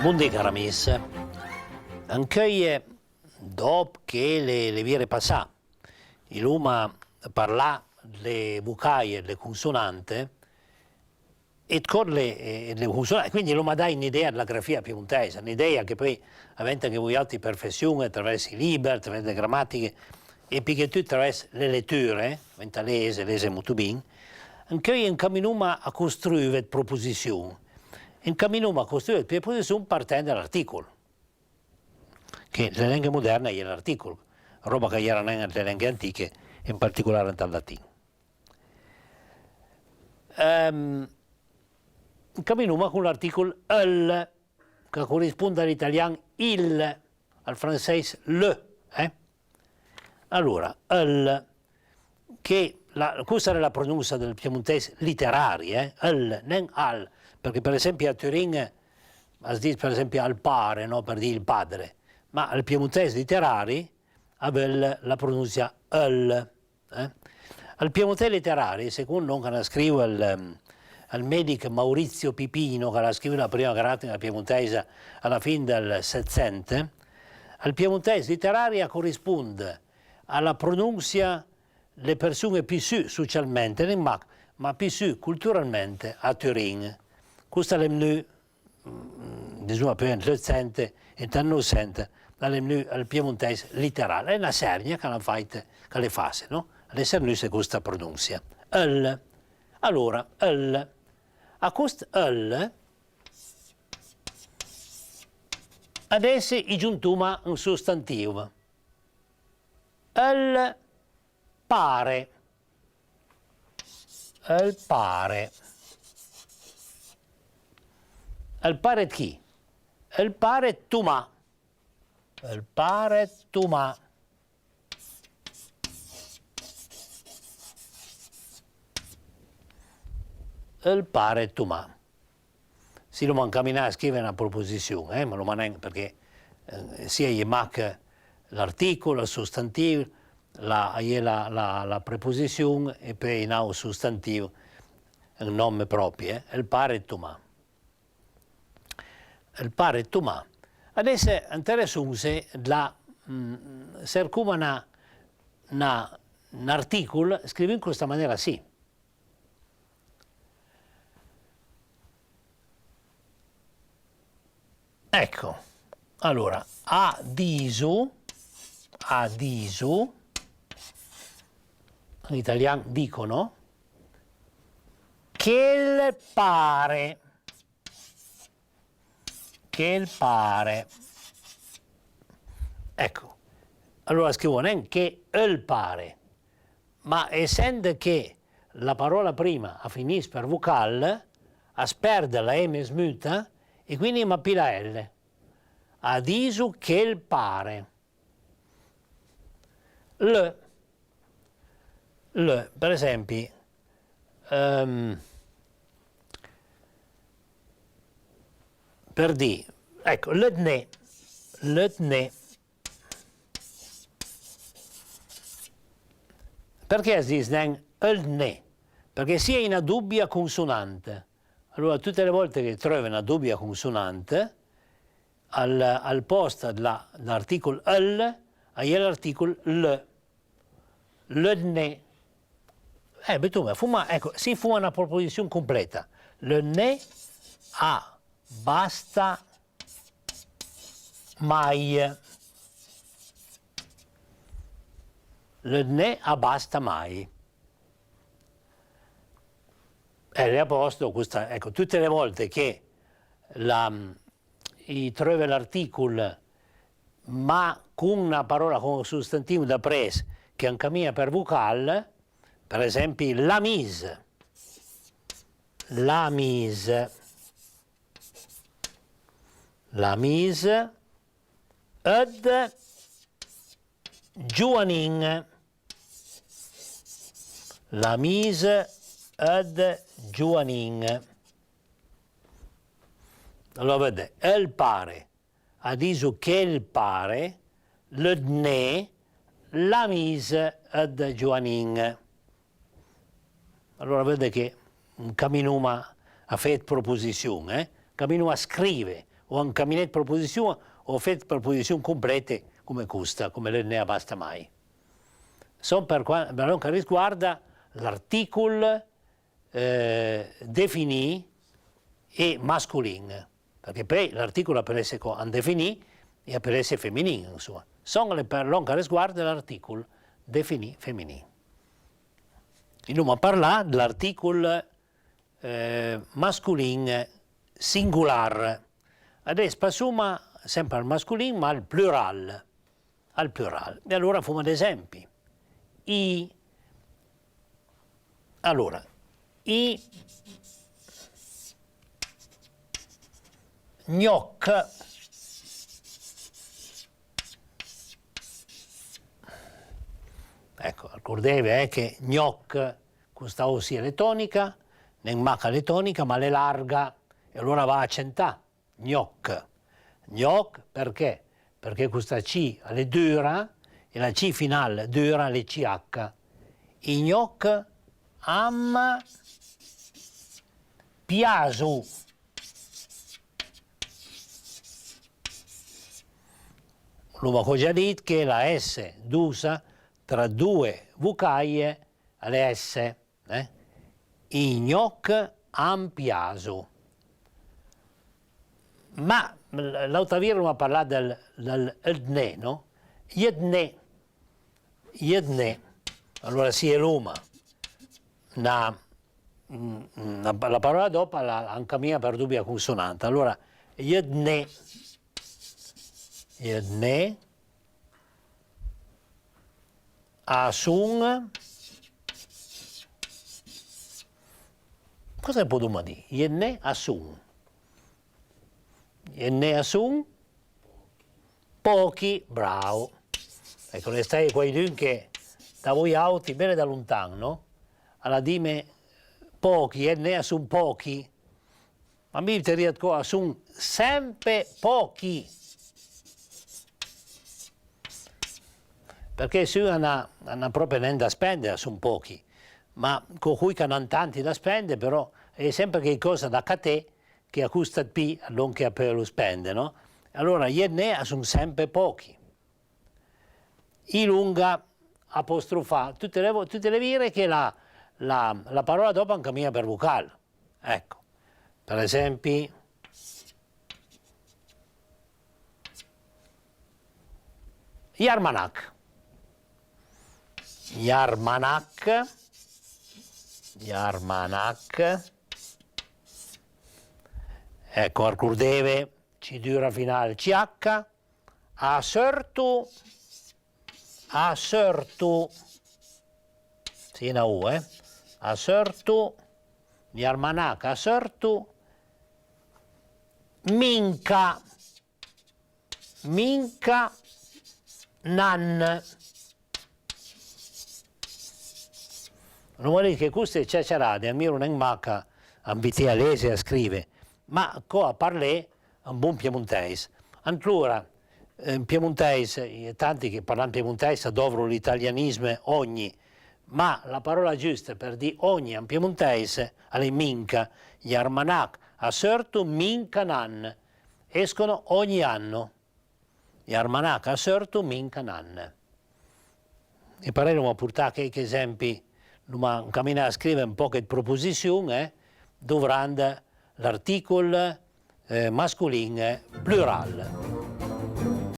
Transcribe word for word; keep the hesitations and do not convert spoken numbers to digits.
Bondì, car amis. Ancheuj, dòp che le, le vire passà, i l'oma parlà dle vocaj e dle consonante, e dcò dle, e dle consonante, quindi i l'oma dàit n'idèja dla grafìa piemontèisa, n'idèja che peui a venta che vojàutri i perfession-e atravèrs ij lìber, atravèrs le gramàtiche, e pì che tut atravèrs le leture, a venta lese, lese motobin. Ancheuj ancaminoma a costruve dle proposission, ancaminoma a costruve dle proposission partend da l'artìcol, che an le lenghe moderne a-i é l'artìcol, ròba ch'a-i era nen an le lenghe antiche, e an particolar ant ël latin. Ehm, ancaminoma con l'artìcol ël, ch'a corispond a l'italian il, al fransèis le, eh? Alora, ël, che la, costa a l'é la prononsa dël piemontèis literari, eh? Ël, nen al, përchè për esempi a Turin as dis për esempi al pare, nò? Për dì il padre, ma ël piemontèis literari a veul la prononsa ël. Eh? Ël piemontèis literari, second lòn ch'a l'ha scrivù ël, ël mèdich Maurizio Pipino, ch'a l'ha scrivù la prima gramàtica piemontèisa a la fin dël Setsent, ël piemontèis literari a corispond a la prononsa dle përson-e pì sù socialment, nen mach, ma pì sù colturalment a Turin. Costa a l'é vnù disoma, peui ant l'Eutsent e ant ël Neuvsent, a l'é vnù ël piemontèis literari. A l'é na sèrnia ch'a l'han fàit, ch'a l'é fase, nò? A l'é sernusse costa prononsa. Ël. Alora, ël. A cost ël, adess i giontoma un sostantiv. Ël pare. Ël pare. Ël pare 'd chi? Ël pare 'd Tomà. Ël pare 'd Tomà. Ël pare 'd Tomà. Si l'oma ancaminà a scrive na proposission, eh, ma l'oma nen, përchè, eh, sì a-i é mach l'artìcol, ël sostantiv, la, a-i é la, la, la preposission e peui n'àutr sostantiv, un nòm pròpi, eh, ël pare 'd Tomà. Ël pare 'd Tomà. Adess anteressomse dla, mm, sercoma na, na, n'artìcol scrivù an costa manera sì. Ecco, alora, a diso, a diso, in italian dicono, che 'l pare, che 'l pare. Ecco, alora scrivo nen che ël pare, ma essend che la paròla prima a finiss për vocal, as perd la M smuta e quindi a-i é mach pì la L. A diso che 'l pare. Ël, ël, për esempi, ehm, për dì, ecco, ël dné, ël dné. Përchè as dis nen ël dné? Përchè sì a-i é na dobia consonant. Alora, tute le vòlte che treuve na dobia consonant, al, al pòst dla, dl'artìcol ël, a-i é l'artìcol ël. Ël dné. Eh, butoma, foma, ecco, sì, foma na proposission completa. Ël dné a basta mai. Ël dné a basta mai. E a l'é a pòst, costa, ecco, tute le vòlte che la, i treuve l'artìcol, ma con na paròla, con un sostantiv dapress che ancamin-a për vocal, për esempi, l'amis. L'amis. L'amis ëd Gioanin. L'amis ëd Gioanin. Alora, vëdde, ël pare, a diso che 'l pare, ël dné, l'amis ëd Gioanin. Alora vëdde che ancaminoma a fé ëd proposission, eh? Ancaminoma a scrive o an caminé 'd proposission, o fé 'd proposission complete, come costa, come l'é 'd né a basta mai. Son per qua-, per lòn ch'a risguarda l'artìcol, eh, definì e mascolin, përchè peui l'artìcol a peul esse co andefinì e a peul esse feminin, ansoma. Son le, per lòn ch'a risguarda l'artìcol definì feminin. E l'oma parlà dë l'artìcol, eh, mascolin singolar. Adess passoma sempe al mascolin, ma al plural. Al plural. E alora foma d'esempi. I, alora, i gnòch. Ecco, arcordeve, eh, che gnòch, costa o sì a l'é tònica, nen mach a l'é tònica, ma a l'é larga, e alora a va acentà. Gnòch. Gnòch përchè? Përchè costa C a l'é dura e la C final dura a l'é C H. I gnòch am piaso. L'oma co già dit che la S dosa tra doe vocaje a l'é S. Eh? I gnòch am piaso. Ma l'àuta vira l'oma parlà dël, dël, ëd né, no? Jëdné, jëdné. Alora sì, e l'oma na, na, la paròla dòp a la, a ancamin-a për dobia consonanta. Alora, jëdné, jëdné, a son, cosa podoma dì? Jëdné a son. Jëdné a son pòchi, bravo. Ecco, l'é staje quaidun che da voi àuti, bele da lontan, no? A l'ha dime pòchi, jëdné a son pòchi. Ma mi i butarìa 'dcò, a son sempe pòchi. Përchè se un a n'ha, a n'ha pròpi nen da spende, a son pòchi. Ma co coj ch'a n'han tanti da spende, però, a-i é sempe cheicòsa da caté che a costa 'd pì ëd lòn che a peulo spende, no? Alora, jëdné a son sempe pòchi. I longa, apostrofà, tute le vo-, tute le vire che la, la, la paròla dòp a ancamin-a për vocal. Ecco, për esempi, j'armanach. J'armanach. J'armanach. Ecco, arcordeve, C dura final C H. A seurto, a seurto, sì, na O, eh? A seurto, j'armanach a seurto, minca, minca n'ann. L'oma dit che coste ciaciarade a miro nen mach a, a invité a lese e a scrive, ma co a parlé an bon piemontèis. Antlora, eh, an piemontèis, i é tanti che parlant piemontèis a dòvro l'italianisme ogni, ma la paròla giusta për dì ogni an piemontèis a l'é minca. J'armanach a seurto minca n'ann, escono ogni anno. J'armanach a seurto minca n'ann. E parèj l'oma portà cheich esempi, l'oma ancaminà a scrive un pòch ëd proposission, eh, dovrand l'artìcol, eh, mascolin plural.